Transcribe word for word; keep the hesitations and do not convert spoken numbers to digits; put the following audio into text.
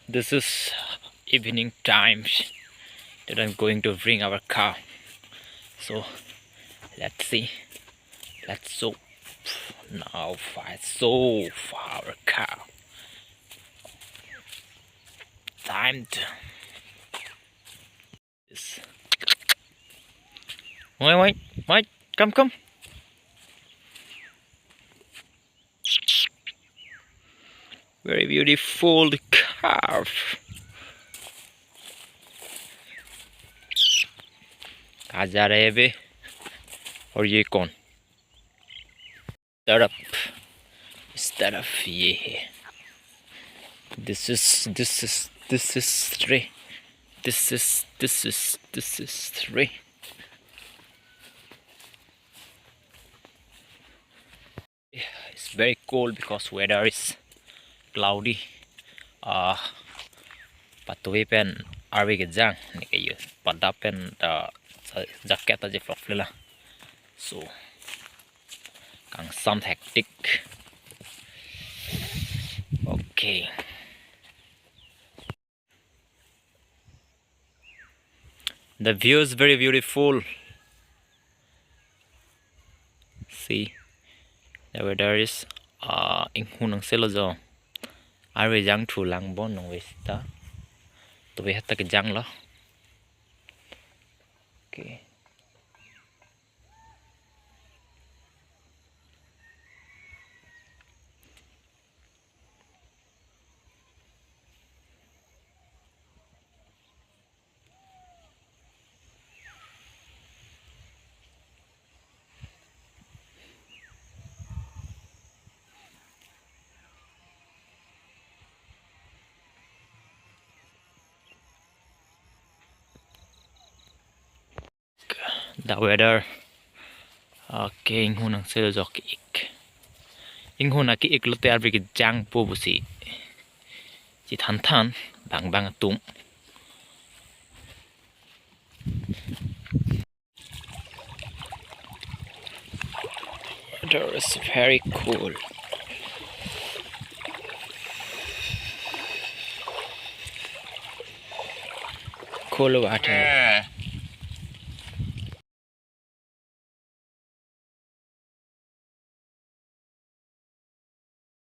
This is evening times that I'm going to bring our cow. So let's see. Let's go now. I saw our cow. Time to this. Wait, wait, wait. Come, come. Very beautiful calf. Kaja rahe be. Aur ye kaun? Taraf. Is taraf ye hai. This is, this is, this is three. This is, this is, this is three. It's very cold because weather is cloudy. Ah, patuve pen arve kejang, ne ke yo. Pada pen ta jacket ta cheploklelo. So, kangsam hectic. Okay. The view is very beautiful. See, the weather is, uh, inghun angselo jo. Arve jangthu lang bon nong vesta. Tuve hatta kejanglo. Okay. The weather. Okay, inghun angselo jo, ke-ik. Inghun ake-ik lote arve kejangpo pusi chethan than, bang bang atum. Weather is very cool. Cool water.